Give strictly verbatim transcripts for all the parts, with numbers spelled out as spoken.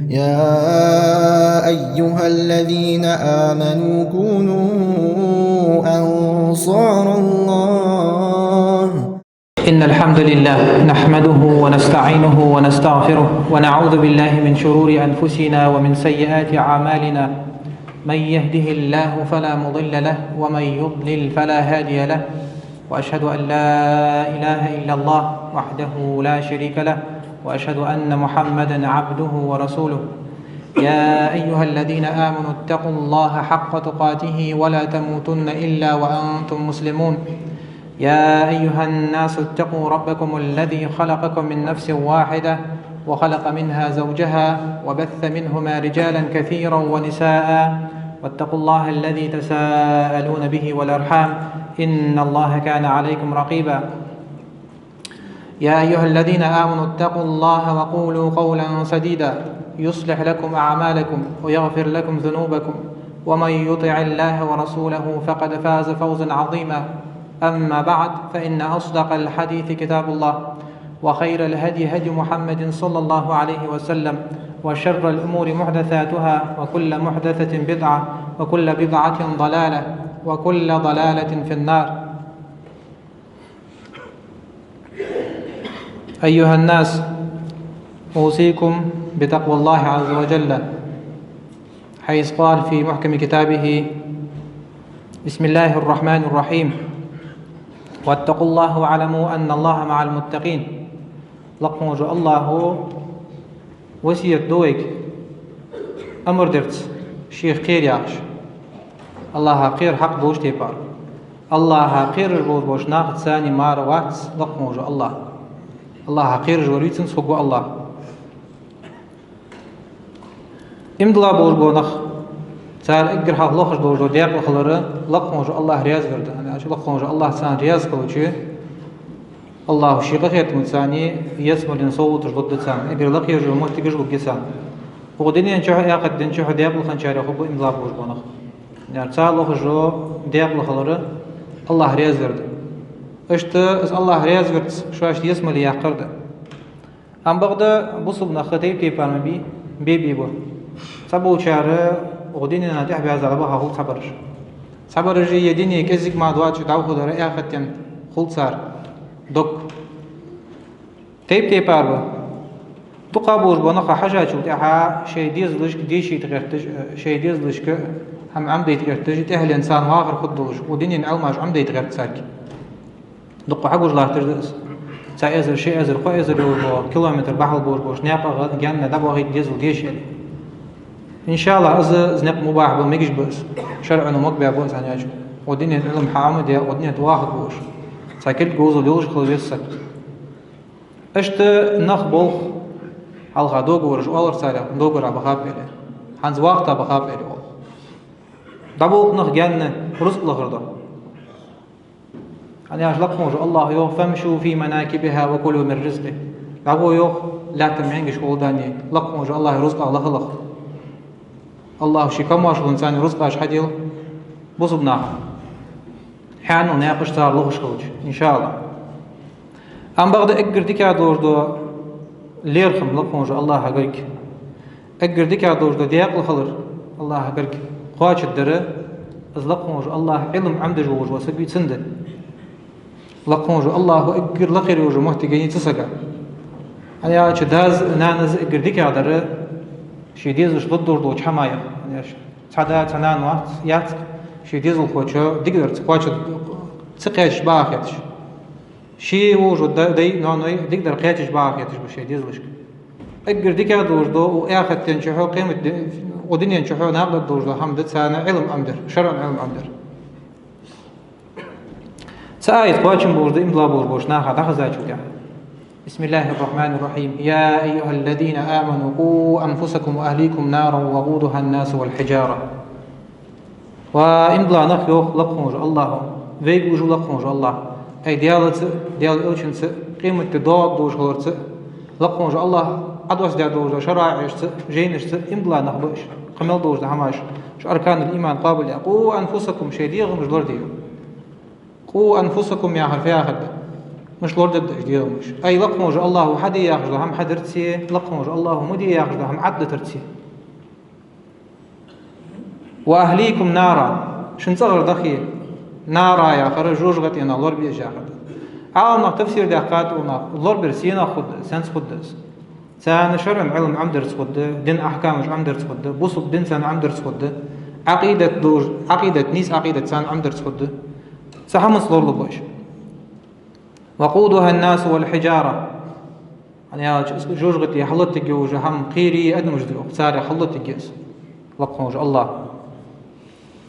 يا أيها الذين آمنوا كونوا أنصار الله. إن الحمد لله نحمده ونستعينه ونستغفره، ونعوذ بالله من شرور أنفسنا ومن سيئات أعمالنا. من يهده الله فلا مضل له، ومن يضلل فلا هادي له. وأشهد أن لا إله إلا الله وحده لا شريك له، وأشهد أن محمدا عبده ورسوله. يا أيها الذين آمنوا اتقوا الله حق تقاته ولا تموتن إلا وأنتم مسلمون. يا أيها الناس اتقوا ربكم الذي خلقكم من نفس واحدة وخلق منها زوجها وبث منهما رجالا كثيرا ونساء، واتقوا الله الذي تساءلون به والأرحام، إن الله كان عليكم رقيبا. يا أيها الذين آمنوا اتقوا الله وقولوا قولا سديدا، يصلح لكم أعمالكم ويغفر لكم ذنوبكم، ومن يطع الله ورسوله فقد فاز فوزا عظيما. أما بعد، فإن أصدق الحديث كتاب الله، وخير الهدي هدي محمد صلى الله عليه وسلم، وشر الأمور محدثاتها، وكل محدثة بدعة، وكل بدعة ضلالة، وكل ضلالة في النار. أيها الناس، أوصيكم بتقوى الله عز وجل، حيث قال في محكم كتابه: بسم الله الرحمن الرحيم، واتقوا الله واعلموا أن الله مع المتقين. Лакха волча Аллахӏо васкет ду вайга, амар дерца, шийх кхера яхаш. Аллахӏах кхера хьакъ долча тайпара. Аллахӏах кхераш болаш болча нахаца цхьана мара вац лакха волча Аллахӏ. Аллахӏах кхераш вар вийцанца хургва Аллахӏ. Иман дилла болаш бола нах, цар эггара хьалха лохаш долаш дола декъала хилар лакха волча Аллахӏ раьза вар да. ХӀана аьлча лакха волча Аллахӏ царна раьза хилча, Аллахӏо ший къахетамца царна ялсмален совгӏаташ лургда царна, эггара лакхера моттигаш лургья царна. Укх дунен чухь а, ахарта ден чухь а декъала хинначарех хургба иман дилла болаш бола нах. Яр цар лохаш дола декъала хилар Аллахӏ раьза вар да. Иштта из Аллахӏ раьза варца шоашта ялсмале яккхар да. Амма бакъда бусалба нах тайп-тайпара ма бий, бе-бе ба. Цхьаболчар укх дунен тӀехьа баьзза дӀабаха хул цхьабараш. Цхьабараш ер дуне кӀезига мара доацаш дӀахо дар, ахарта ден хул цар дог. Тайп-тайпара ба. Дукха болаш бола нах хьажачул тӀехьагӀа шоай дезалашка дешийта гӀерташ, шоай дезалашка хӀама Ӏомадайта гӀерташ, тӀехьленна царна вахар хургдолаш, укх дунен Ӏилмаш Ӏомадайта гӀерт царга. Дукха хьагуш латташ да из. Цхьа эзар, ши эзар, кхо эзар йолаш бола, километр бахьал болаш болча наькъагӀа гаьна дӀабахийта дезал деша аьле. Иншаллахӏ, из, из никъ мубахь ба, мегаш ба из. ШарӀо могабаь ба из, хӀана аьлча укх дунен Ӏилма хьаӀомадаь, укх дунен тӀа вахаргва уж. Цхьа кулг говзал йолаш хила веза саг. Иштта нах болх хьалха договораш оалар царех, договора бахаб аьле. ХӀанз вахийта бахаб аьле оал. ДӀаболх нах гаьна рузкъ лахар да. ХӀана аьлча лакха волча Аллахӏо йоах: «فامشوا في مناكبها وكلوا من رزقه». ДӀагӀо йоах лаьттан мӀенгаш гӀолла даьнна, лакха волча Аллахӏа рузкъах лаха лаха. Аллахӏо ший камаьршалонца царна рузкъаш хьадел бусалба наха. Хьанал наькъаш цар лохаш хилча, иншаллахӏ. Амма бакъда эггара дикагӀа долаш дола лерхӀам лакха волча Аллахӏа гарга. Эггара дикагӀа долаш дола декъала хилар Аллахӏа гарга кхоачаргдар, из лакха волча Аллахӏ Ӏилма Ӏомадеш волаш вола саг вий, цунна да. Лакха волча Аллахӏо эггара лакхера йолча моттиге я цу сага. ХӀана аьлча дас а, нанас а эггара дикагӀа дар ший дезалашта лургдолаш долча хӀамаех. Цхьа да, цхьа нана вац, яц ший дезалхочо дикадарца кхоачаш, ца кхаьчача баха хеташ. Ше волаш вола да-, дай, ноаной дикадар кхаьчача баха хеташ ба шоай дезалашка. Эггара дикагӀа долаш дола, укх ахарта ден чухь а, къемата де-, укх дунен чухь а накъадаргдолаш дола хӀама да царна Ӏилма Ӏомадар, шарӀан Ӏилма Ӏомадар. Цхьа аят кхоачам болаш да иман дилла болаш болча наха дӀахазачул тӀехьагӀа. بسم الله الرحمن الرحيم. يا أيها الذين آمنوا قوا أنفسكم وأهليكم نارا وقودها الناس والحجارة. Ва иман дилла нах, йоах лакха волча Аллахӏо, вайга вуж ва лакха волча Аллахӏ, ай Даьлаца, Даьла Элчанца, къемата ди доагӀаш долаш хиларца, лакха волча Аллахӏа Ӏодоссадаь долаш дола шараӀашца, жайнашца иман дилла нах ба уж, кхы мел долаш дола хӀамаш, уж арканул иман къоабалъяь. «قوا أنفسكم», шоай дегӀамаш лораде. «قوا أنفسكم» яхар фу яхар да? Мишта лорадергда уж дегӀамаш? Ай, лакха волча АллахӀа хьаде яхаш дола хӀама хьадарца, лакха волча АллахӀа ма де яхаш дола хӀама Ӏадатарца. «وأهليكم نارا», шун цӀагӀара дахе, «نارا» яхар жожагӀатенах лорабе уж яхар да. Ӏаламнаха тафсир даьккхад цунах, лорабар сенах хургда, сенца хургда из. Царна шарӀан Ӏилма Ӏомадарца хургда, дина ахькамаш Ӏомадарца хургда, бусалба дин царна Ӏомадарца хургда, Ӏакъидат долаш, Ӏакъидат, нийса Ӏакъидат царна Ӏомадарца хургда. Цу хӀаманца лоралургба уж. «وقودها الناس والحجارة». ХӀана аьлча, из жожагӀате хьалоттаргйола хӀама кхерий адамаш да йоах, царех хьалоттаргья из, лакха волча АллахӀа.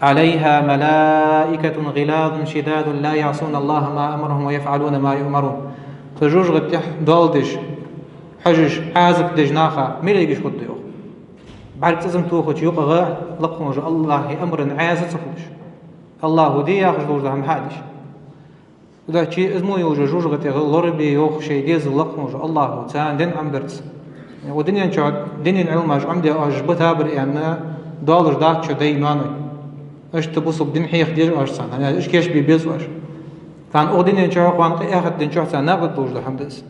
«عليها ملائكة غلاظ شداد لا يعصون الله ما أمرهم ويفعلون ما يؤمرون». Цу жожагӀатен тӀа доал деш, хьожаш, Ӏазап деш наха малейкаш хургда йоах. БӀарг цӀацам тохача юкъагӀа, лакха волча АллахӀа амарна Ӏаьса ца хулаш. АллахӀа де яхаш долаш дола хӀама хьадеш. Цудухьа из мо йолча жожагӀатегӀа лорабе йоах шоай дезал лакха волча АллахӀа, царна дин Ӏомадарца. Укх дунен чу динан Ӏилмаш Ӏомаде оаш битабар аьнна, доалаш дац шо дай-ноаной. Иштта бусалба дин хьехаде деза оаш царна, хӀана аьлча уж кийчбе беза оаш. Тахан укх дунен чу, кхоана къе-, аьхарта ден чу царна накъадаргдолаш дола хӀама да из.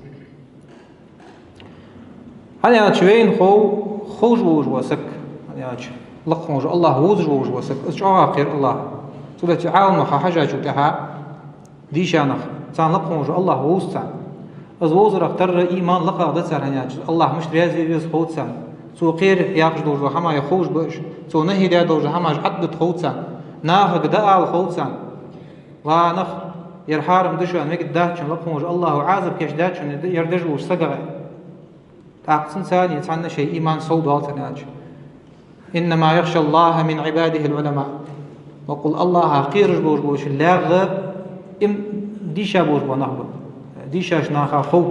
ХӀана аьлча вайна хов ховш волаш вола саг, хӀана аьлча лакха волча АллахӀ вовзаш волаш вола саг, из чӀоагӀа кхер АллахӀа. Цудухьа Ӏаламнаха хьежачул тӀехьагӀа дийша нах, царна лакха волча АллахӀ вовз царна. Из вовзарах тара иман лакхагӀа да цар, хӀана аьлча АллахӀ мишта раьза ве веза хов царна. Цо кхер яхаш долаш дола хӀамаех ховш ба уж, цо нахьи даь долаш дола хӀамаш Ӏаддата хов царна, нахага дӀаала хов царна. Ва нах, ер хьарам да шоана, мегаргдац шоана, лакха волча АллахӀа Ӏазап кийчдаьд шоана ер деш волча сагагӀа. ТӀаккха цунца цхьана шоай иман совдоал цар аьлча. «إنما يخشى الله من عباده العلماء». Ва къул АллахӀах кхераш болаш болча лаьгӀа им дийша болаш бола нах ба. Дийшача наха хов.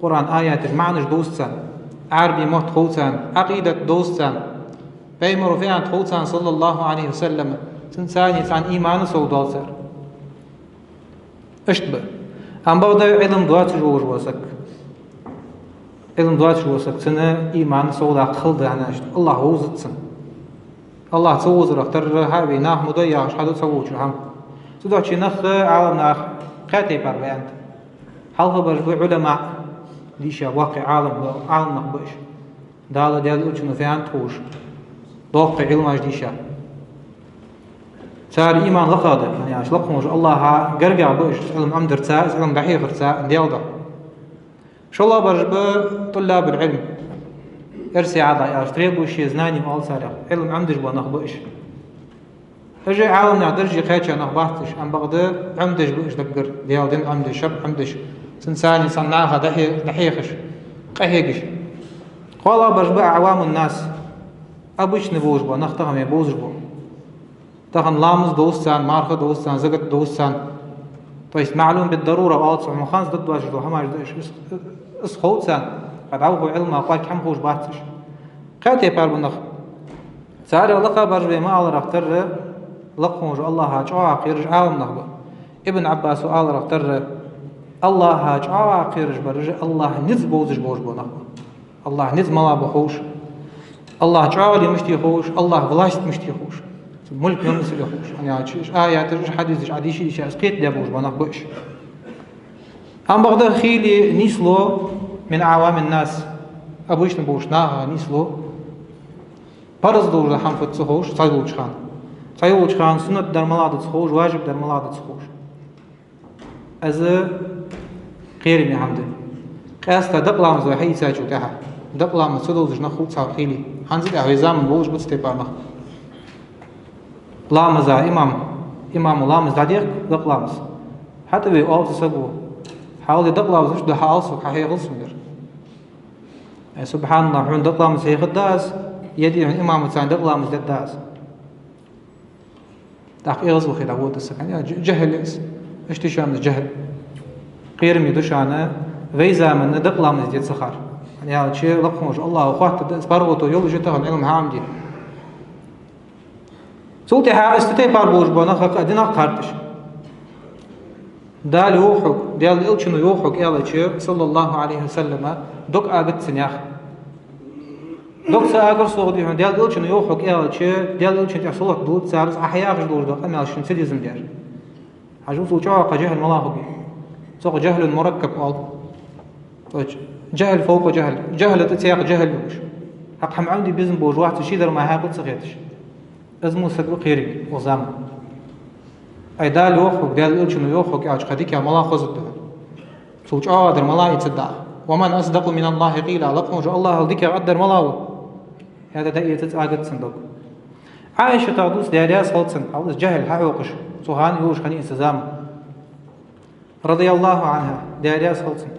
Къуръан аяташ маӀанаш довз царна. Ӏарбий мотт хов царна. Ӏакъидат довз царна. Пайхамара фу аьннад хов царна, صلى الله عليه وسلم. Цунца цхьана иман совдоал цар. Иштта ба. Амма бакъда Ӏилма доацаш волаш вола саг. Ӏилма доацаш вола саг, цун иман совдаккха хала да, хӀана аьлча АллахӀ вовзац цунна. АллахӀ ца вовзарах тара хьа а ве, наха ма дой яхаш хьаду цхьаволчо хӀама. Цудухьа нах, Ӏаламнах кхаь тайпара ба аьннад. Хьалха бараш ба Ӏуламаъ, дийша боккхий Ӏалам, Ӏаламнах ба уж. Дала, Даьла Элчано фу аьннад ховш, доккхий Ӏилмаш дийша. Цар иман лакхагӀа да, хӀана аьлча лакха волча АллахӀа гаргагӀа ба уж, из Ӏилма Ӏомадарца, из Ӏилма дӀахьехарца, Даьла духьа. ШоллагӀа бараш ба طلاب العلم, эрсий Ӏаьдала аьлча требующие знаний оал царех, Ӏилма Ӏомадеш бола нах ба уж. Уж Ӏаламнаьха дарже кхаьча нах бац уж, амма бакъда Ӏомадеш ба уж даггара, Даьла дин Ӏомадеш, шарӀ Ӏомадеш, цунца цхьана наха дӀахье-, дӀахьехаш, къахьегаш. КхоалагӀа бараш ба أعوام الناس, обычный болаш бола нах, тахан вай бовзаш бола. Тахан ламаз довз царна, марха довз царна, закат довз царна. То есть معلوم بالضرورة оал цох, хӀанз дӀадоагӀаш дола хӀамаш да уж, из, из хов царна, кхы дӀахо Ӏилма кхоачаш хӀама ховш бац уж. Кхаь тайпара ба нах. Царех лакхагӀа бараш, вай ма алларах тара, лакха волча АллахӀах чӀоагӀа кхераш Ӏаламнах ба. Ибн Ӏаббаса аларах тара, АллахӀах чӀоагӀа кхераш бараш АллахӀа низ бовзаш болаш бола нах ба. АллахӀа низ малагӀа ба ховш, АллахӀа чӀоагӀо мишта я ховш, АллахӀа власть мишта я ховш, цун мулк мел мисал я ховш, хӀана аьлча уж аяташ, уж хьадисаш Ӏодийша-дийша, из кхетадаь болаш бола нах ба уж. Амма бакъда хийла нийслу من أعوام الناس, обычно болча нахах нийслу, парз долаш дола хӀама фуд ца ховш цхьайолча хана. Цхьайолча хана суннат дар малагӀа да ца ховш, важиб дар малагӀа да ца ховш. Из кхераме хӀама да. Къаьстта дакъа ламаз вай хьаийцачул тӀехьагӀа, дакъа ламаз ца довзаш нах хул цхьа хийла. ХӀанз а тӀехьа вай заман болаш ба цу тайпара нах. Ламаза имам, имамо ламаз дӀадехк, дакъа ламаз. ХьатӀаве оал цу саго: «Хьалха дакъа ламаз мишта ду, хьаала сога, хьахьехал сона ер». Ай, субхьаналлахӀ, хьона дакъа ламаз хьехаргда аз, е дий хьона имамаца дакъа ламаз дергда аз? ТӀаккха эгӀазвахе дӀавода из саг, хӀана аьлча дж-, джахӀил я из. Иштта шоана джахӀил. Кхераме да шоана вай заман дакъа ламаз де ца хар. ХӀана аьлча лакха волча АллахӀа хоаттаргда из, паргӀато йолаш я тахан Ӏилма хьаӀомаде. Цул тӀехьагӀа из цу тайпара болаш бола нах кхы а динах кхарда уж. Дала йоах хьога, Даьла Элчано йоах хьога аьлча, صلى الله عليه وسلم, дог агац цунах. Дог ца агар сога, дий хьона, Даьла Элчано йоах хьога аьлча, Даьла Элчана тӀа салот дуллац цар, из Ӏа хьаяхаш долаш дола къамаьл шоашта ца дезаш дар. Хьажал, цул чӀоагӀа кхы джахӀил малагӀа хургья. Цох жахӀлун мураккаб оал. То есть, жахӀл фовкъа жахӀл. ЖахӀла тӀа цхьаькха жахӀл йолаш. ХӀаьта хӀама Ӏомаде безам болаш вац, шийдар мара хьаькъал ца хеташ. Из мо саг ва кхераме укх заман. Ай, Дала йоах хьога, Даьла Элчано йоах хьога аьлча, хьа дикагӀа мала хозаргда хьона? Цул чӀоагӀа дар мала ийцаргда Ӏа? «ومن أصدق من الله قيلا», лакха волча АллахӀал дикагӀа аргдар мала ва? ХӀаьта дӀаэца цӀагӀа цун дог. Ӏайшатах дувц, Даьла раьза хилва цунна, хьал из жахӀл хьахьокхаш, цу хана йолаш хиннай из заман. رضي الله عنها, Даьла раьза хилва цунна.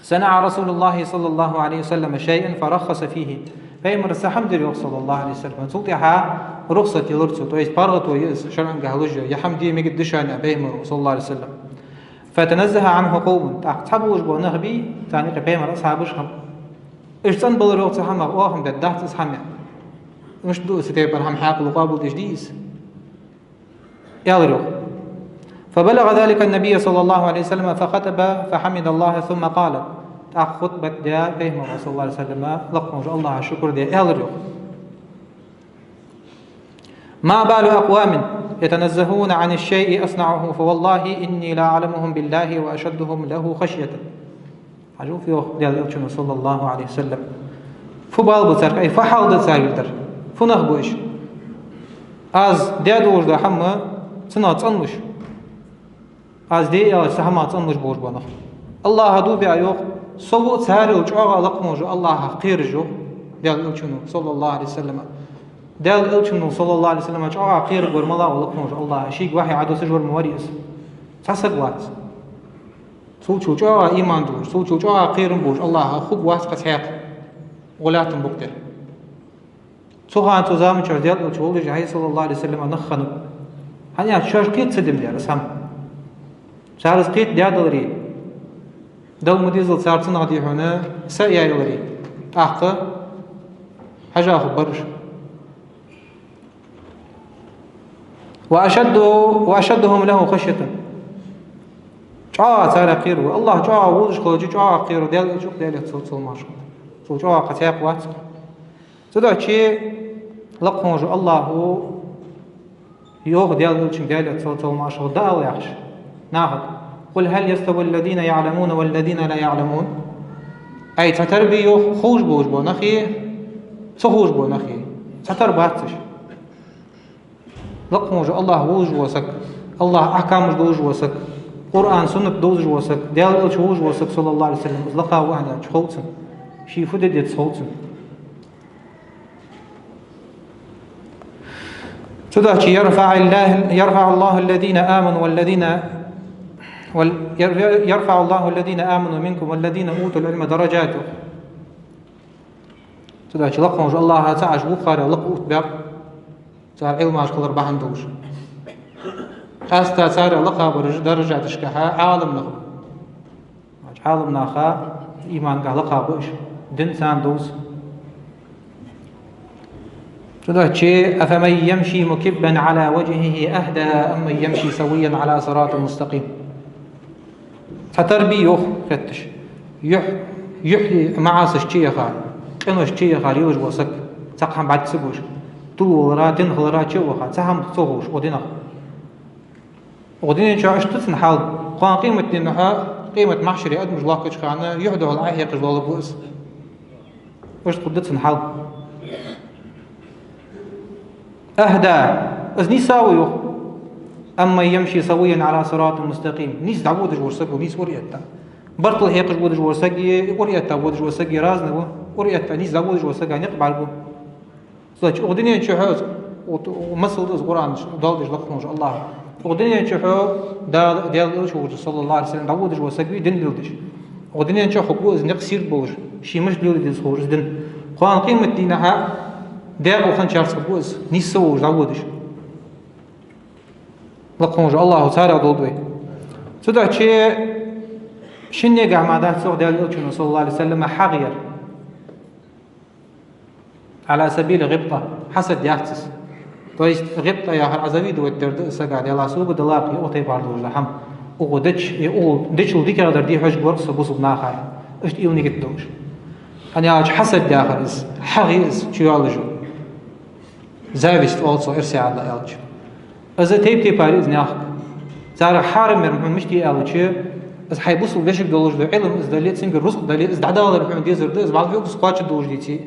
«صنع رسول الله صلى الله عليه وسلم شيئا فرخص فيه». Пайхамара цхьа хӀама дир, йоах, صلى الله عليه وسلم. Цул тӀехьагӀа рухсат елар цо, то есть паргӀато я из, шарӀагахьа луш я, ер хӀама де мегаргда шоана, аьнна, Пайхамара, صلى الله عليه وسلم. «فتنزه عنه قوم». ТӀаккха цхьабола нах бий, царна юкъе Пайхамара асхьабаш хиннаб. Уж цӀенбелар, йоах, цу хӀамах, оаха-м бе дац из хӀама. Мишта да из, цу тайпара хӀама хьаькъало къоабалдеш дий из? Аьлар, йоах. «فبلغ ذلك النبي صلى الله عليه وسلم فخطب فحمد الله ثم قال». ТӀаккха хутбат даь Пайхамара, صلى الله عليه وسلم, лакха волча АллахӀа шукр даь, аьлар, йоах: «ما بال أقوام يتنزهون عن الشيء أصنعه فوالله إني لأعلمهم بالله وأشدهم له خشية». Хьажал, йоах Даьла Элчано, صلى الله عليه وسلم. Фу бала ба царга, ай, фу хьал да царгара дар? Фу нах ба уж? Аз даь долаш дола хӀама цунах цӀенлуш, аз де аьлча цу хӀамах цӀенлуш болаш бола нах. АллахӀа дув биа, йоах, со ва царел чӀоагӀа лакха волча АллахӀах кхераш, йоах Даьла Элчано, صلى الله عليه وسلم. Даьла Элчанал, صلى الله عليه وسلم, чӀоагӀа кхераш вар мала ва лакха волча АллахӀах, шийга вахьи Ӏодоссаш вар ма варий из. Цхьа саг вац. Цул чӀоагӀа иман долаш, цул чӀоагӀа кхерам болаш АллахӀах хургвац цхьа цхьаккха гӀо лаьттан букъ тӀа. Цу хана, цу заман чухь Даьла Элча волаш, хӀай, صلى الله عليه وسلم, нах хиннаб. ХӀана аьлча шоаш кхета ца дина дар из хӀама. Цар из кхетадаь даларе, Дала ма деззара цар цунах, дий хьона, са яь яларе, тӀаккха хьажа хургбар уж. «وأشد، وأشدهم له خشية». ЧӀоагӀа царех кхера ва. АллахӀ чӀоагӀа вовзаш хилча, чӀоагӀа кхера ва Даьла Элча, Даьлах салам-моаршал хилда. Цул чӀоагӀа цхьаккха вац. Цудухьа лакха волча АллахӀа йоах Даьла Элчанга, Даьлах салам-моаршал хилда, дӀаала яхаш нахага: «قل هل يستوي الذين يعلمون والذين لا يعلمون». Ай, цхьатарра бий, йоах, ховш болаш бола нахи ца ховш бола нахи? Цхьатарра бац уж. Лакха волча АллахӀ вовзаш вола саг, АллахӀа ахькамаш довзаш вола саг, Къуръан, суннат довзаш вола саг, Даьла Элча вовзаш вола саг, صلى الله عليه وسلم, из лакха ва аьнна аьлча, хов цунна, ше фу де деза, хов цунна. Цудухьа: «يرفع الله، يرفع الله الذين آمنوا والذين، وال-، ير-، يرفع الله الذين آمنوا منكم والذين أوتوا العلم درجات». Цудухьа лакха волча АллахӀа цхьа Ӏаш вухаре лакха оттабаьб цар Ӏилмаш хилар бахьан долаш. Къаьстта царех лакха бараш даржаташкахьа Ӏаламнах ба. Ӏаламнаха иманга лакха ба уж, дин царна довз. Цудухьа: «أفمن يمشي مكبا على وجهه أهدى أمن يمشي سويا على صراط مستقيم». Цхьатарра бий, йоах, хетташ, юхь-, юхь маӀасаш чуяха, къинош чуяха лелаш вола саг, цхьаккха хӀама бӀарга ца буаш, тилвалара, дин хилара чу а ваха, цхьа хӀама ца ховш укх динах. Укх дунен чухь иштта да цун хьал. Кхоана къематдийнахьа, къемат-маьхьшаре адамаш лоаттача хана, юхь духьал Ӏохьекхаш лелабу из. Иштта хургда цун хьал. «أهدى», из нийса ва, йоах. «أمن يمشي سويا على صراط مستقيم». Нийса дӀаводаш вола саг ва, нийса ураэтта. Бартал хьекхаш водаш вола саги, ураэтта водаш вола саги разный ва. Ураэтта, нийса дӀаводаш вола сага никъ бӀаргагу. Значит, укх дунен чухь, вот, масал да из Къуръана чу доаладеш лакха волча АллахӀа. Укх дунен чухь Дала, Даьла Элча волча, صلى الله عليه وسلم, дӀаводаш вола саг вий дин леладеш. Укх дунен чухь хургва из никъ сийрда болаш, ше мишта леладе деза ховш из дин. Кхоана къематдийнахьа декъала хинначарца хургва из, нийса волаш дӀаводаш. Лакха волча АллахӀа царех долда вай. Цудухьа шиннегахьа мара дац, йоах Даьла Элчано, صلى الله عليه وسلم, хьагӀ яр. «على سبيل الغبطة», хьасад яц из. То есть гӀибтӀа яхар завидовать дар да сага, Даьла, сога далакх укх тайпара долаш дола хӀама. Укхо дича, е укхо дичал дикагӀа дар де хьожаргвар со бусалба наха. Иштта уйла, нигат долаш. ХӀана аьлча хьасад яхар из, хьагӀ я из чуйоалаш йола. Зависть оал цох эрсий аьлча. Из тайп-тайпара я из наьха. Царех хьарам яр хӀама мишта я аьлча, Из хьай бусалба вешийга долаш дола Ӏилма из дале, цунгара рузкъа дале, из дӀадалар хьона дезар да, из вӀалла хьога из кхоачаш долаш деце,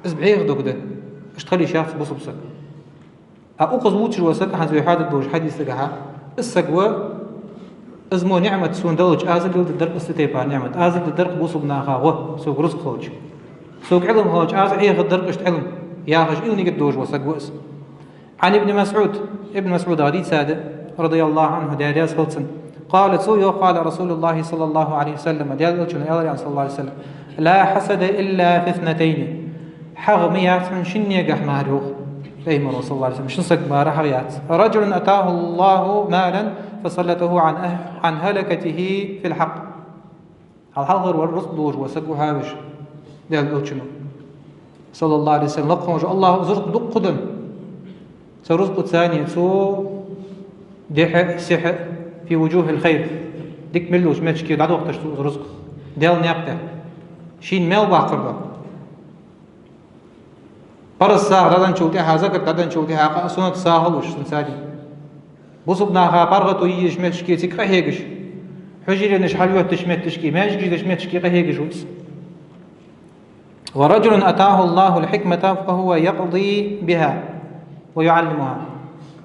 из бӀеха дог да. Иштта хила йиш яц бусалба саг. А укхаза вувцаш вола саг, хӀанз вай хьоадергдолча хьадиса тӀа хьа, из саг ва, из мо ниӀмат сона далча, аз леладергдар-кх из цу тайпара ниӀмат, аз леладергдар-кх бусалба наха гӀо, сога рузкъа хилча. Сога Ӏилма хилча, аз Ӏехаргдар-кх иштта Ӏилма, яхаш, из нигат долаш вола саг ва из. عن ابن مسعود, Ибн МасӀудагара дийцад, رضي الله عنه, Даьла раьза хилва цунна. قال, цо йоах, قال رسول الله صلى الله عليه وسلم, Даьла Элчано аьлар, صلى الله عليه وسلم: لا حسد إلا في اثنتين. ХьагӀ ма яц хьона шиннегахьа мара, йоах Пайхамаро, صلى الله عليه وسلم, шин сага мара хьагӀ яц. رجل آتاه الله مالا فسلطه عن أه-، عن هلكته في الحق. Хьалхарвар рузкъа долаш вола саг ва хьавеш, Даьла Элчано, صلى الله عليه وسلم, лакха волча АллахӀа из рузкъа дукха хургда. Цу рузкъаца цо дехьа-сехьа, في وجوه الخير, дика мел йолча метташка дӀадохийташ цо из рузкъа, Даьла наькъа тӀа. Шийна маьл баккхар да. Парз сагӀа дӀаденначул тӀехьа, закат дӀаденначул тӀехьа, къа-, суннат сагӀа луш цунца цхьана. Бусалба наха паргӀато е езача метташка цига къахьегаш, хьужаренаш хьалъоттача метташка, маьждигаш деча метташка къахьегаш ва из. ورجل آتاه الله الحكمة فهو يقضي بها ويعلمها.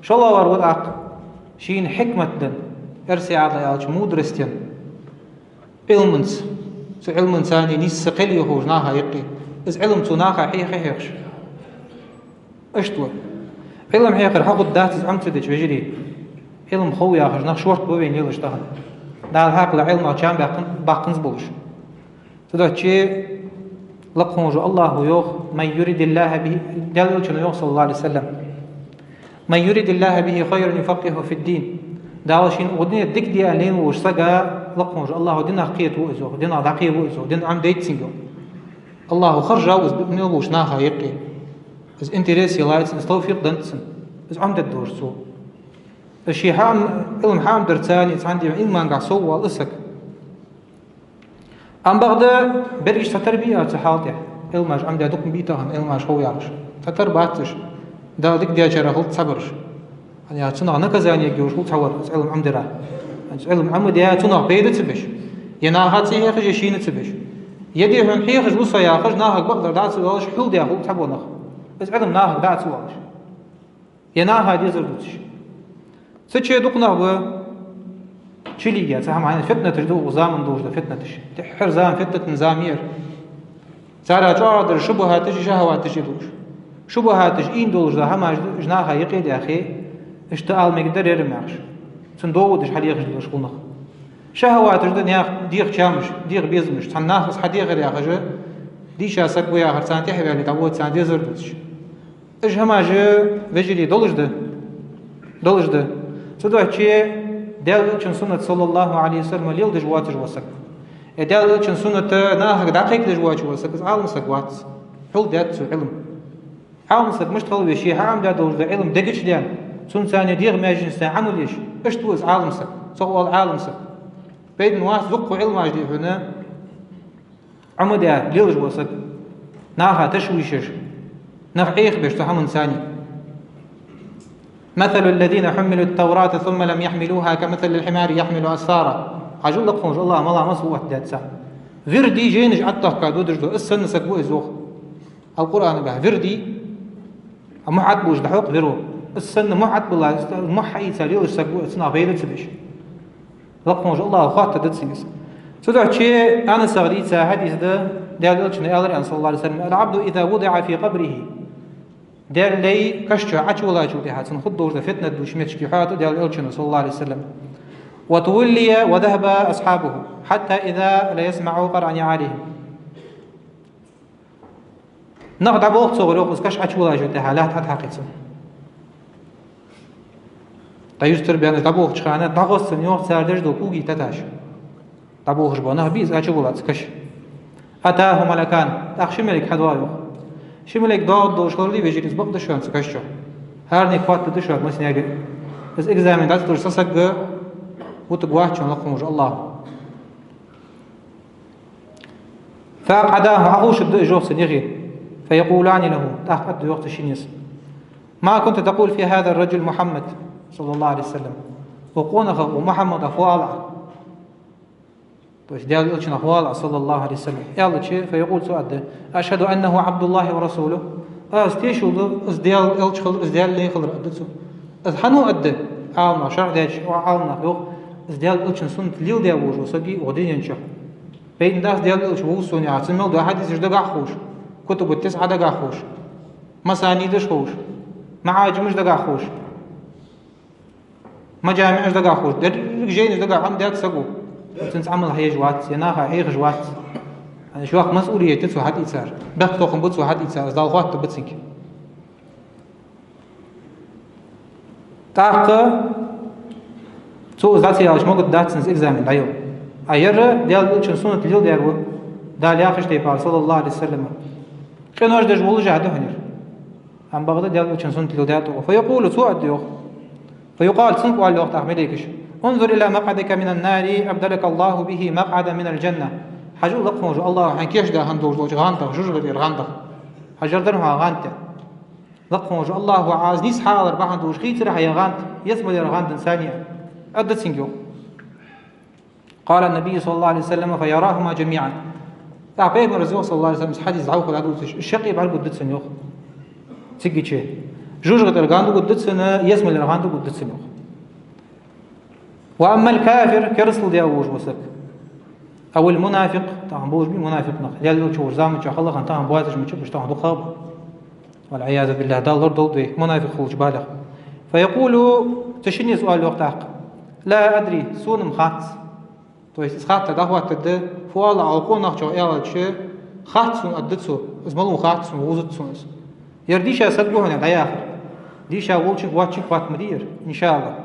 ШоллагӀвар ва тӀаккха, шийна хьикмат денна, эрсий Ӏаьдала аьлча, мудрость енна, Ӏилманца, цу Ӏилманца цхьана нийсса кхел йохаш наха юкъе, из Ӏилма цо наха хьеха хьехаш. Иштта ва. Ӏилма хьехар хьахургдац из Ӏомаца деча, вежарий. Ӏилма хов яхаш нах шортта ба вайна лелаш тахан. Дала хьакъ ле Ӏилмах чам баьккхин-, баккханза болаш. Цудухьа лакха волча АллахӀа йоах: من يرد الله به, Даьла Элчано йоах, صلى الله عليه وسلم: من يرد الله به خيرا يفقهه في الدين. Дала шийна укх дунен тӀа дика де аьнна лийнна волча сага, лакха волча АллахӀа динах кхетаву из, йоах, динах дӀакхеву из, йоах, дин Ӏомадайт цунга, йоах. АллахӀа хержав из мел волча наха юкъе. Из интерес елай цунна, из тавфикъ деннад цунна, из Ӏомадергдолаш цо. Из ший хьаам-, Ӏилма хьаамдарца цхьана, цхьан дийнахьа имангахьа соввоал из саг. Амма бакъда берригаш цхьатарра бий цу хьала тӀа, Ӏилмаш Ӏомадаь дукха ма бий тахан, Ӏилмаш хов яхаш. Цхьатарра бац уж, Дала дика даьчарех хилда цхьабараш. ХӀана аьлча цунах наказани ергйолаш хул цхьавар, из Ӏилма Ӏомадаьра. Из Ӏилма Ӏомадаь, цунах пайда ца беш, е наха ца хьехаш, е шийна ца беш, е дехьа хьехаш ва со яхаш, нахага бакъдар дӀа ца оалаш, хьулдаь хул цхьабола нах, из Ӏилма нахага дӀа ца оалаш, е наха дезар дувцаш. Цу чу дукха нах ба чулийга, цу хӀаман фитнаташ да, укх заман долаш да фитнаташ. ТӀеххьара зама фитнатан зама яр. Царех чӀоагӀа дар шубухӀаташ, шахӀаваташ я долаш. ШубухӀаташ ийна долаш да хӀамаш да, уж наха юкъе даьхе, иштта ала мегаргдар ер-м яхаш, цунна доводаш хьадехаш долаш хул нах. ШахӀаваташ да наьха дегӀа чамаш, дегӀа безамаш, цхьан наха из хьадехар яхаш, дийша саг ва яхар, царна тӀехьаваьле дӀавода, царна дезар дувцаш. Уж хӀамаш, вежарий, долаш да. Долаш да. Цудухьа Даьла Элчан суннат, صلى الله عليه وسلم, леладеш воацаш вола саг, е Даьла Элчан суннат нахага дӀакхайкадеш воацаш вола саг, из Ӏалам саг вац. Хьулдаьд цо Ӏилма. Ӏалам саг мишта хила веза? Ше хьаӀомадаь долаш дола Ӏилма дега чу даьнна, цунца цхьана дегӀа маьженашца цхьана Ӏамал еш, иштта ва из Ӏалам саг. Цох оал Ӏалам саг. Пайдана вац дукха Ӏилмаш дий хьона Ӏомадаь лелаш вола саг, наха ташвиш еш, нах Ӏехабеш цу хӀаманца цхьана. مثل الذين حملوا التوراة ثم لم يحملوها كمثل الحمار يحمل أسفارا. Хьажал, лакха волча АллахӀа мала масал оттадаьд царна. Вирди жайнаш ӀотӀадахка додаш дола, из санна саг ва из, йоах. АлкъурӀанагахьа вирди, а мухь ӀотӀабувлаш дӀахьокх виро. Из санна мухь ӀотӀабилла, мухь хьаийца лелаш саг ва из, цунах пайда ца беш. Лакха волча АллахӀа хоаттаргда цунга из. Цудухьа Анасагара дийца хьадис да, Даьла Элчано аьлар, صلى الله عليه وسلم: العبد إذا وضع في قبره. Даьла лай каша чу Ӏочуваллачул тӀехьа цунна хургдолаш дола фитнат дувцаш метташка хьоаду Даьла Элчано, صلى الله عليه وسلم: وتولي وذهب أصحابه حتى إذا لا يسمع قرع نعالهم. Нах дӀаболх цо гӀар, йоах, из каша Ӏочуваллачул тӀехьа лаьтта ӀотӀахьекхий цунна. ДӀаюстара баьннараш дӀаболхача хана дӀагӀос цунна, йоах, цар деш дола кугий таташ. ДӀаболхаш бола нах бий из Ӏочуваллац каша. أتاه ملكان. ТӀаккха ши малейк хьадоагӀа, йоах. Ши малейк доагӀаргдолаш хиларий, вежарий, из бакъда шоана цу каша чу. ХӀаране хоаттаргда шуга массанега. Из экзамен дӀа ца луш, са саг вутаргвац шоана, лакха волча АллахӀа. فأقعداه, Ӏоховшаргда уж, йоах, цун юхе. فيقولان له, тӀаккха аргда, йоах, цу шиннеса: ما كنت تقول في هذا الرجل محمد، صلى الله عليه وسلم. Укх къонахах, укх Мухьаммадах фу оал Ӏа? То есть Даьла Элчанах вала, саллаллаху алейхи ва саллям. Аьлча, فيقول, цо аргда: «أشهد أنه عبد الله ورسوله». Аз тешал ду, из Даьла Элча хилар, из Даьла Элча хилар, аргда цо. Из хьан ва аргда? Ӏаламнаха шархь деча, Ӏаламнаха йоах, из Даьла Элчан суннат леладеш вола саг ва укх дунен чу. Пайда дац Даьла Элча вувц сона яхар, цун мел дола хьадисаш дагахь ховш, кутубу тисӀа дагахь ховш, масанидаш ховш, маӀаджимаш дагахь ховш, маджамиӀаш дагахь ховш, деррига жайнаш дагахь Ӏомадаь саг ва. Цунца Ӏамал хьаеш вац, е наха хьехаш вац. Ӏа шух масъулият я цо хьатӀаийцар. Бехктокхам ба цо хьатӀаийцар, из Дала хоаттаргба цунга. ТӀаккха цо из дӀа ца яьлча, могаргдац цунна из экзамен дӀаяла. А ер Даьла Элчан суннат леладер ва, Дала яхача тайпара, саллаллаху алейхи ва саллям. Къинош деш волаш а да хьона ер. Амма бакъда Даьла Элчан суннат леладаьд укхо. فيقول, цо аргда йоах. فيقال, цунга оал йоах тӀаккха малейкаша: «انظر إلى مقعدك من النار أبدلك الله به مقعدا من الجنة». Хьажал, лакха волча АллахӀа хьайна кийчдаь хинна долаш долча гӀандах, жожагӀатера гӀандах. Хьажар дар хьона гӀанд. Лакха волча АллахӀа Ӏа из нийса хьаалар бахьан долаш хийцар хьа ер гӀанд, ялсмалера гӀандех санна, аргда цунга йоах. قال النبي صلى الله عليه وسلم: «فيراهما جميعا». ТӀаккха Пайхамара йоах, саллаллаху алейхи ва саллям, из хьадис дӀахо дӀадувцаш, уж шаккхе бӀаргагургда цунна йоах. Цигача жожагӀатера гӀанд гургда цунна, ялсмалера гӀанд гургда цунна йоах. «وأما الكافر», керастал даь волаш вола саг, «أو المنافق», тахан болаш ба мунафикъ нах, Даьла Элча волча заман чухь хала хинна, тахан боацаш ма ба уж, тахан дукха ба. والعياذ بالله, Дала лорадолда вай мунафикъ хулача балех. «فيقول», цу шиннеса оал йоах тӀаккха: «لا أدري», сона-м хац. То есть из хаттар дӀахоттаргда, фу оал Ӏа укх къонахчох аьлча, хац сона, аргда цо, из малув хац сона, вовзац сона из. Ер дийша саг ва хьона дӀаяхар. Дийша волчунга, воацачунга хатта ма дий ер, иншааллахӀ.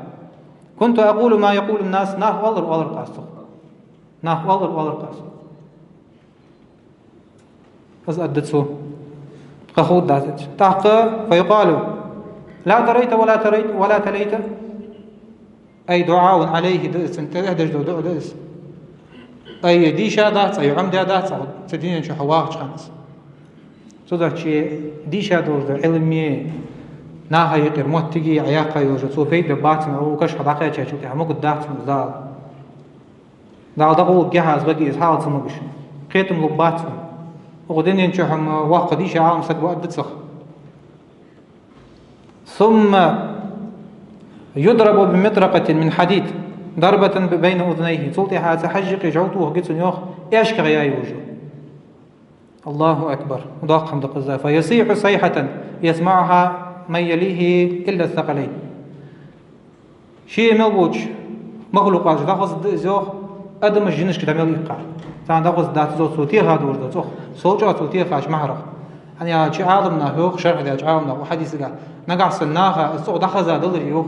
«كنت أقول ما يقول الناس», нах оалар оалар-кх аз цох. Нах оалар оалар-кх аз. Из аргда цо. Къа ховргдац. ТӀаккха, «فيقال: لا دريت ولا تريت ولا تليت». Ай, دعاء عليه да из, цунна тӀехьа деш дола дуӀа да из. Ай, дийша дац, ай, Ӏомадаь дац, цу дунен чу хьо вахача хана из. Цудухьа дийша долаш дола Ӏилма, наха юкъера моттиг Ӏа яьккха йолаш, цо пайда бергбац хьона, укхаза хьо дӀакхаьчачул тӀехьагӀа могаргдац хьона из Дала. Дала дӀакъовларгья хьа из, баге из хьаала ца могаш. Кхетам лургбац хьона. Укх дунен чухь-м воккха дийша Ӏалам саг ва, аргда цох. «ثم يضرب بمطرقة من حديد ضربة بين أذنيه». Цул тӀехьагӀа цу хьажжа юкъе жӀов тохаргья цунна йоах, аьшках яь йолаш. Аллаху акбар. Доккха хӀама да-кх из. «فيصيح صيحة يسمعها من يليه إلا الثقلين». Ше мел болча махлукъаша дӀахазаргда из йоах, адамашка, жинашка дӀа мел иккхар. Царна дӀахазаргдац из йоах, цо теха долаш дола цӀогӀа. Сел чӀоагӀа цо техача махьарах. ХӀана аьлча Ӏаламнаха йоах, шархь деча Ӏаламнаха, укх хьадисага, нагахьа санна наха из цӀогӀа дӀахаза далар йоах,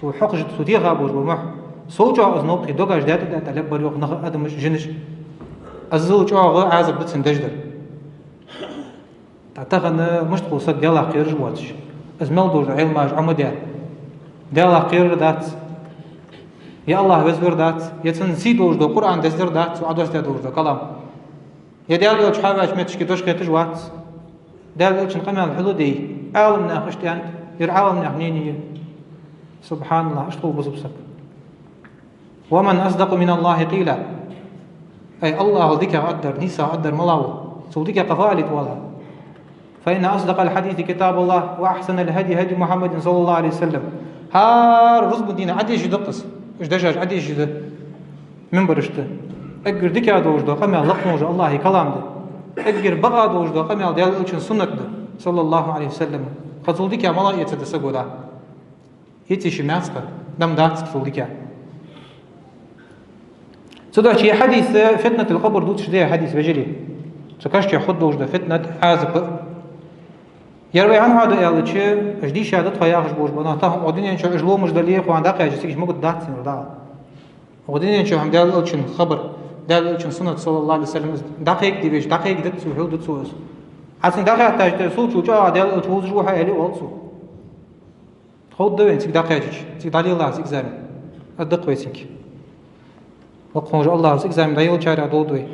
цо хьокхаш, цо теха болаш бола мухь, сел чӀоагӀа из новкъа догаш даьтӀа-даьтӀа леббар йоах наха, адамаш, жинаш. Аззал чӀоагӀа Ӏазап да цунна деш дар. ТӀаккха тахан мишта хул саг Даьлах кхераш воацаш? Из мел долаш дола Ӏилмаш Ӏомадаь, Даьлах кхерар дац, е АллахӀ везар дац, е цун сий долаш дола Къуръан дезар дац, цо Ӏодоссадаь долаш дола калам. Е Даьла Элча хьаваьча моттигашка дош хеташ вац. Даьла Элчан къамаьл хьулдий, Ӏаламнаха иштта аьннад, ер Ӏаламнаьха мнени я. СубхьаналлахӀ, иштта хул бусалба саг. «ومن أصدق من الله قيلا». Ай, АллахӀал дикагӀа аргдар, нийсагӀа аргдар малав? Цул дикагӀа кхы фу алийта воал хьо? «فإن أصدق الحديث كتاب الله وأحسن الهدي هدي محمد صلى الله عليه وسلم». ХӀара рузба дийна Ӏодешаш да-кх из. Уж дешаш Ӏодешаш да минбарашта. Эггара дикагӀа долаш дола къамаьл лакха волча АллахӀа калам да. Эггара бакъахьа долаш дола къамаьл Даьла Элчан суннат да, саллаллаху алейхи ва саллам. Кхы цул дикагӀа мала эца да саго, да? Эций ши мацкъа, дам дац цул дика. Цудухьа ер хьадис, фитнатул къабр дувцаш да ер хьадис, вежарий. Цу каша чу хургдолаш да фитнат, Ӏазап. Ер вай хӀана хьоаду аьлча, уж дийша да тхо яхаш болаш бола нах, тахан укх дунен чу уж ломаш дале, кхоана дӀакхаьчача цига уж могаргдац хьона Дала. Укх дунен чу хӀама Даьла Элчан хабар, Даьла Элчан суннат, саллаллаху алейхи ва саллам, из дӀакхайкаде веза, дӀакхайкадац цо, хьулдац цо из. Ӏа цунга дӀакхаьчача, сел чу чӀоагӀа Даьла Элча вовзаш ва хьо, аьле, оал цо. Ховргда вайна цига дӀакхаьчача, цига дӀалелахь из экзамен. Аргда-кх вай цига. Лакха волча АллахӀа из экзамен дӀаеллачарех долда вай.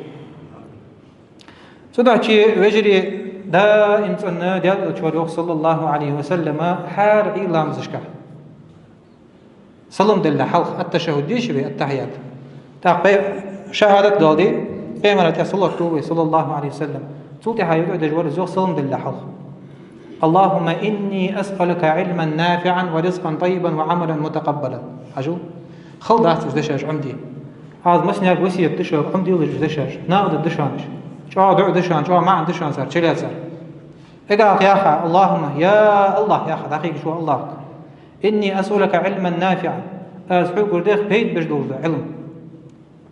Цудухьа, вежарий, даим цӀена Даьла Элча вар йоах, саллаллаху алейхи ва саллама, хӀара Ӏуйра ламазашка салам далале хьалха ат-ташаххуд деший вай, ат-тахьият. ТӀаккха Шахьадат дале, Пайхамара тӀа салот ду вай, саллаллахӀу Ӏалайхи ва саллам. Цул тӀехьагӀа юкъе деш вар из йоах салам далале хьалха: «اللهم إني أسألك علما نافعا ورزقا طيبا وعملا متقبلا». Хьажал, хала дац уж дешаш Ӏомаде. Аз массанега весет ду шуга, Ӏомаделаш уж дешаш. Наха дергда шоана уж. ЧӀоагӀа дуӀа да шоана, чӀоагӀа маӀан да шоана цар, чулоацар. Эггара хьалха яха: «اللهم», я АллахӀ, яха, дӀахийга шу АллахӀага. «إني أسألك علما نافعا». Аз хьогара дех пайда беш долаш дола Ӏилма.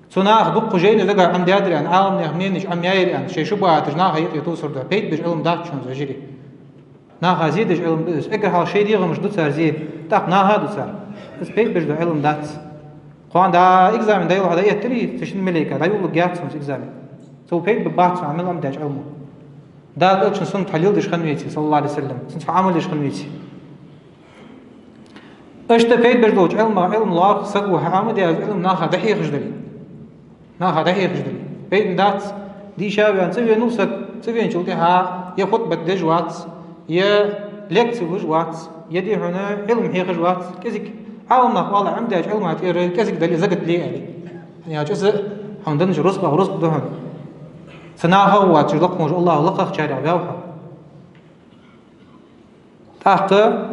Цу наха дукха жайнаш дагахьа Ӏомадаьдар аьнна, Ӏаламнаьха мненеш Ӏомаяьяр аьнна, шоай шубхьаташ наха юкъе тувсар духьа, пайда беш Ӏилма дац шоана, вежарий. Наха зе деш Ӏилма да из. Эггара хьалха шоай дегӀамаш ду цар зе, тӀаккха наха ду цар. Из пайда беш дола Ӏилма дац. Кхоана дӀа экзамен дӀайолла хьо дӀаэттарий, цу шин малейка, дӀайолларгьяц хьона из экзамен. Цо пайда бе бац хьона мел Ӏомадаьча Ӏилмо. Дала Элчан суннат хьа леладеш хинна веце, саллаллахӀу Ӏалайхи ва саллам, цунца хьо Ӏамал деш хинна веце. Иштта пайда беш долча Ӏилмах Ӏилма лоархӀ саго, хьа Ӏомадаь из Ӏилма наха дӀахьехаш дале. Наха дӀахьехаш дале. Пайда дац, дийша а ваьнна, цӀавенав саг, цӀавеначул тӀехьагӀа е хутбат деш вац, е лекци луш вац, е дий хьона Ӏилма хьехаш вац, кӀезига Ӏаламнаха оал Ӏомадаьча Ӏилма тӀера кӀезига дале, закат ле аьле. ХӀана аьлча из хьона деннача рузкъах рузкъа да хьона. Цу нахах вац, лакха волча АллахӀа лакхагӀчарех ваьв хьо. ТӀаккха: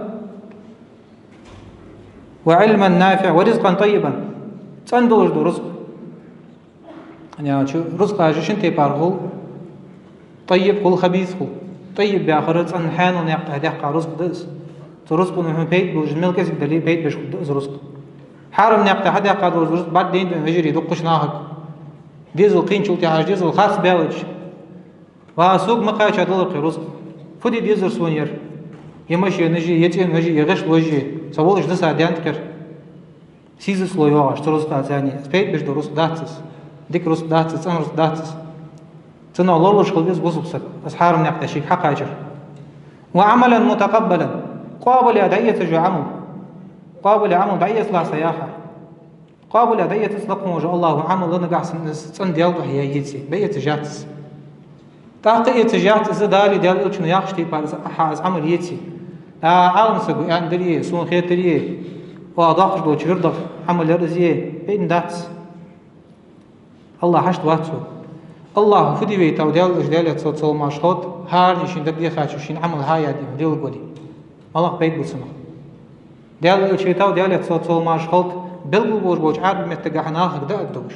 «وعلما نافعا ورزقا طيبا». ЦӀена долаш дола рузкъа. ХӀана аьлча рузкъаш шин тайпара хул: тӀаййиб хул, хабис хул. ТӀаййиб яхар цӀена хьаьнала наькъа тӀа даьккха рузкъа да из. Цу рузкъано хьона пайда болаш, мел кӀезига дале, пайда беш хургда из рузкъа. Хьарам наькъа тӀа хьадаьккха долаш дола рузкъа бӀаргадайна да вежарий дуккхача нахага. Дезал кхийначул тӀехьагӀа, дезал харц баьлча, ва сога ма кхаьча далар кхы рузкъа. Фу де дезар сона ер? Е машенаш е, е цӀенош е, е гӀишлош е, со волча даса даьннад кхы ер. Сийсаз ло йоагӀаш цу рузкъаца, цӀена, пайда беш дола рузкъа дац из. Дика рузкъа дац из, цӀена рузкъа дац из. Цунах лорлуш хила веза бусалба саг, из хьарам наькъа тӀа шийга хьакхачар. «وعملا متقبلا». Къоабалъяь дӀаэцаш йола Ӏамал. Къоабалъяь Ӏамал дӀаэцалахь са яхар. Къоабалъяь дӀаэцац лакха волча АллахӀо Ӏамал, нагахьа санна из цӀена Даьла духьа яь еце, дӀаэцаш яц из. ТӀаккха эцаш яц из Дала, Даьла Элчано яхача тайпара из, хьа из Ӏамал еце. А, Ӏалам саго аьнна дале, сона хетаре, оаха доаккхаш долча вирдах Ӏамал яр из, пайда бац. АллахӀ хьашт вац цо. АллахӀо фу де вайтав, Даьла Элча, Даьлера салам-моаршал хилда, хӀаране шийна дагадехача шийна Ӏамал хьаяь дий хьона, леладергда. МалагӀа пайда ба цунах? Даьла Элча вайтав, Даьлера салам-моаршал хилда, белгала болаш болча Ӏарбий меттагахьа нахага дӀааргдолаш.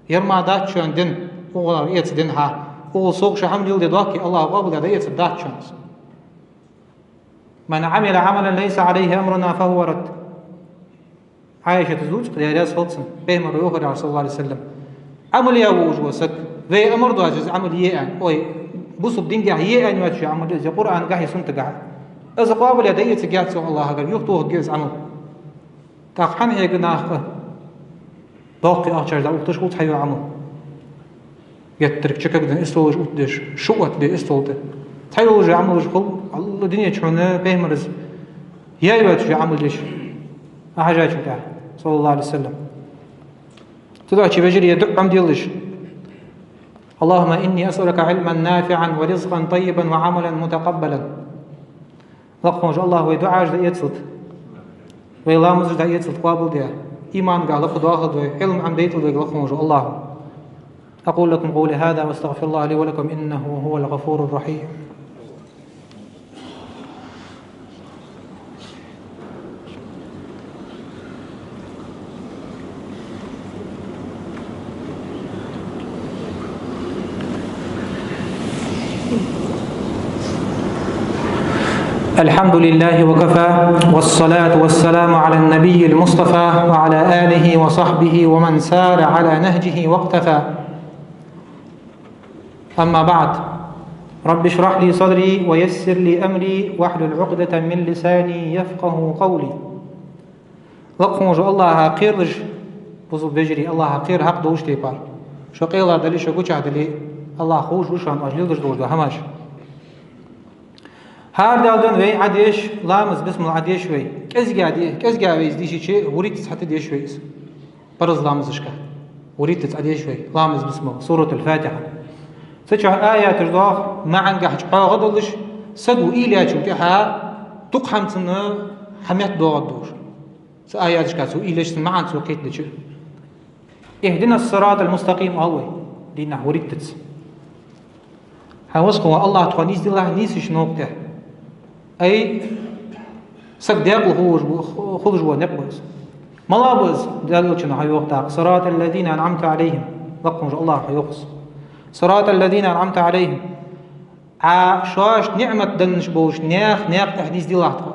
Ер мара дац шоана дин, укхаза эца дин хьа. Укхаза сога шо хӀама леладе доаккхе, АллахӀо къоабалъяь дӀаэцаргдац шоана из. «من عمل عملا ليس عليه أمرنا فهو رد». Ӏайшата дувц-кх, Даьла раьза хилва цунна, Пайхамара йоахар, صلى الله عليه وسلم: Ӏамал яь волаш вола саг, вай амар доацаш из Ӏамал е аьнна, ой, бусалба динагахьа е аьнна йоацаш йола Ӏамал я из, е Къуръангахьа, е суннатагахьа. Из къоабалъяь дӀаэцаргьяц, йоах, АллахӀагара, юхатохаргья из Ӏамал. ТӀаккха хӀана хьега наха? Доккхий ахчаш дӀаухийташ хул цхьайола Ӏамал. Геттара чакхдаьнна истолаш оттадеш, шу оттаде истола тӀа. Цхьайола уж Ӏамалаш хул, Алла динеча хьона Пайхамара яь йоацаш йола Ӏамал еш. Ӏа хьажача тӀехьа, صلى الله عليه وسلم. Цудухьа, вежарий, дуӀа Ӏомаделаш: «اللهم إني أسألك علما نافعا ورزقا طيبا وعملا متقبلا». Лакха волча АллахӀо вай дуӀаш дӀаэцалда, вай ламазаш дӀаэцалда къоабалдаь, иманагахьа лакхдоахалда вай, Ӏилма Ӏомадайталда вайга лакха волча АллахӀо. أقول لكم قولي هذا وأستغفر الله لي ولكم إنه هو الغفور الرحيم. الحمد لله وكفى، والصلاة والسلام على النبي المصطفى وعلى آله وصحبه ومن سار على نهجه واقتفى. أما بعد، رب اشرح لي صدري ويسر لي أمري واحلل عقدة من لساني يفقهوا قولي. Лакха волча АллахӀа кхералаш, бусалба вежарий, АллахӀа кхера хьакъ долча тайпара. Шо къайла дале, шо гучахь дале, АллахӀ ховш ва шоана оаш леладеш долаш дола хӀамаш. ХӀара Даьла дин вай Ӏадеш, ламаз, бисмал Ӏадеш вай. КӀезига де-, кӀезига вай из дийшача, вурийтаца хьатӀадеш вай из. Парз ламазашка вурийтаца Ӏадеш вай, ламаз, бисмал, суратуль-Фатихьа. Цу чу аяташ доагӀа, маӀангахьа чӀоагӀа долаш, саго уйла яьчул тӀехьагӀа дукха хӀама цунна хьаметтадоагӀаргдолаш. Цу аяташка цо уйла еш, цун маӀан цо кхетадича. اهدنا الصراط المستقيم оал вай, дийнахьа вуриттаца. Хьай васхо АллахӀ, тхо нийсделахь нийсача новкъа тӀа. Ай, саг декъала хулаш ба, хулаш ба никъ ба из. Мала ба из, Даьла Элчано хьайоах тӀаккха: صراط الذين أنعمت عليهم. Лакха волча АллахӀа хьайоах из. صراط الذين أنعمت عليهم. Ӏа шоашта ниӀмат деннараш болча наьха никъ тӀа нийсделахь тхо.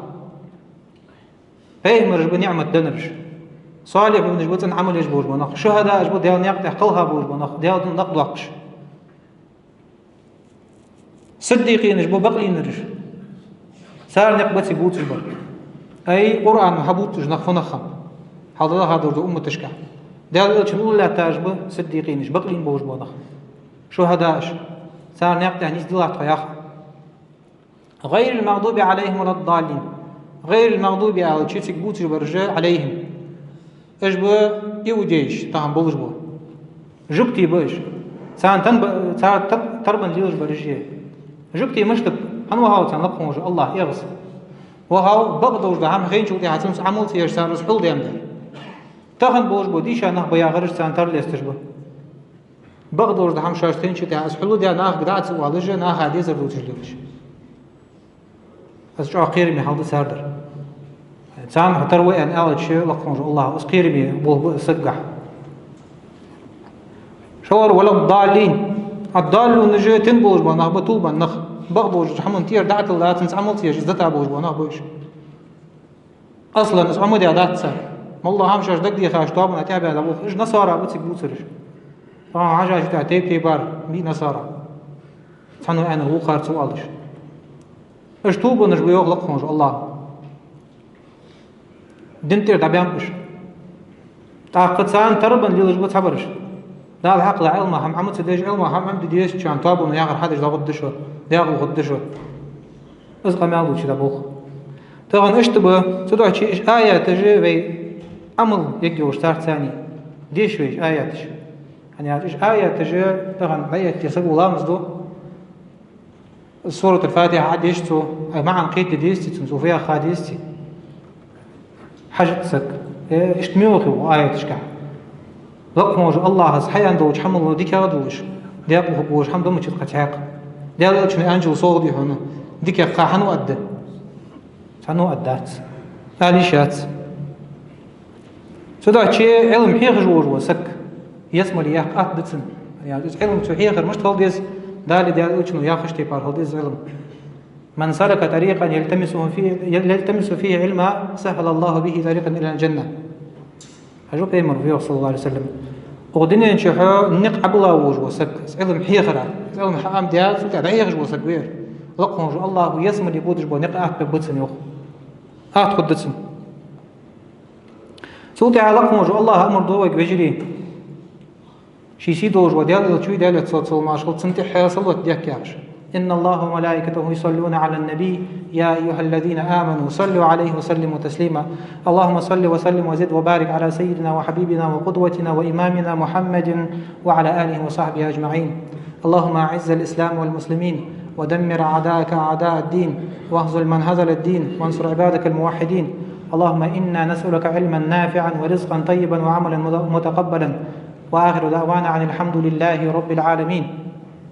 Пайхамараш ба ниӀмат деннараш. Салихьунаш ба цӀена Ӏамал еш болаш бола нах. Шухадааш ба Даьла никъ тӀа кхелха болаш бола нах, Даьла дина лакхдоаккхаш. Сиддикъинаш ба бакълийнараш. Цар никъ ба цига бувцаш бар. Ай, Къуръано хьабувцаш нах фу нах ба? Хьалха долаш долча умматашка. Даьла Элчан уллув лаьттараш ба сиддикъинаш, бакълийна болаш бола нах. Шухадааш. Цар никъ тӀа нийсделахь тхо яхаш. غير المغضوب عليهم ولا الضالين. غير المغضوب аьлча цига бувцаш бараш عليهم. Уж ба иудейш, тахан болаш бола. Жугтий ба уж. Царна тан ба-, цар тар-, тарбан лелаш бараш. Жугтий мишта ба? ХӀана вахав царна лакха волча АллахӀ эгӀаз? Вахав бакъдолаш дола хӀама хайначул тӀехьагӀа цунца Ӏамал ца еш, цар из хьулдаьннадар. Тахан болаш бола дийша нах ба яхараш царна тара лесташ ба. Бакъдолаш дола хӀама шоашта хайначул тӀехьагӀа из хьулдаь, нахага дӀа а ца оалаш, наха дезар дувцаш лелаш. Из чӀоагӀа кхераме хьал да цар дар. Царна хьо тара ва аьнна аьлча, лакха волча АллахӀа из кхераме болх ба сагагахьа. ШоллагӀа, ولا الضالين. الضالون уж тин болаш бола нах ба, тувлабенна нах. Бакъдолча хӀаман тӀера дӀа а тилла, цунца Ӏамал ца еш, из дита болаш бола нах ба уж. Аслан из Ӏомадаь дац цар. МоллагӀа хӀама шоаш дагадехаш тоабана тӀехьабаьнна болх. Уж насара ба цига бувцараш. Тахан хьажача тайп-тайпара ба насара. Цхьанне аьнна вокхар ца оалаш. Уж тувлабеннараш ба, йоах лакха волча АллахӀа. Дина тӀера дӀабаьннаб уж. ТӀаккха царна тарбан лелаш ба цхьабараш. Дала хьакхалла Ӏилма хӀама Ӏомаца деш, Ӏилма хӀама Ӏомаде дезачарна тоабано яхар хьадеш дӀагӀоргда шо, декъала хургда шо. Из къамаьл дувцаш да болх. Тахан иштта ба, цудухьа уж аяташ вай Ӏамал ергйолаш царца цхьана деш вай уж аяташ. ХӀана аьлча уж аяташ тахан дӀаэтте саго ламаз ду. Сурат аль-Фатихьа Ӏодеш цо, ай маӀан кхетаде дезаций цунна, цо фу яхар ха дезаций? Хьажац саг. Э, иштта муха йоах аяташка? Лакха волча АллахӀа хьааьнна долча хӀамал дикагӀа долаш, декъала хургволаш хӀама да мичад кхы цхьаккха. Даьла Элчано аьнначул совгӀа дий хьона, дикагӀа кхы хьан ву аргда? Цхьанне а аргдац. Ала йиш яц. Цудухьа Ӏилма хьехаш волаш вола саг ялсмале яккха атта да цунна. ХӀана аьлча из Ӏилма цо хьехар мишта хила деза, Дала а Даьла Элчано а яхача тайпара хила деза Ӏилма. من سلك طريقا يلتمس فيه، يلتمس فيه علما سهل الله به طريقا إلى الجنة. Хьажал, Пайхамара йоах, صلى الله عليه وسلم: укх дунен чу хьо никъ Ӏобилла волаш вола саг, из Ӏилма хьехар, из Ӏилма хьаӀомадаь, цул тӀехьагӀа дӀахьехаш вола саг вар, лакха волча АллахӀа ялсмале бодаш бола никъ атта бергба цунна, йоах. Атта хургда цунна. Цул тӀехьагӀа лакха волча АллахӀа амар ду вайга, вежарий, ший сий долаш вола Даьла Элча, Даьла Элча, صلى الله عليه وسلم, цунна тӀехьа салот дехка яхаш: إن الله وملائكته يصلون على النبي يا أيها الذين آمنوا صلوا عليه وسلموا تسليما. اللهم صل وسلم وزد وبارك على سيدنا وحبيبنا وقدوتنا وإمامنا محمد وعلى آله وصحبه أجمعين. اللهم أعز الإسلام والمسلمين ودمر أعداءك أعداء الدين واخذل من خذل الدين وانصر عبادك الموحدين. اللهم إنا نسألك علما نافعا ورزقا طيبا وعملا مت-، متقبلا. وآخر دعوانا أن الحمد لله رب العالمين.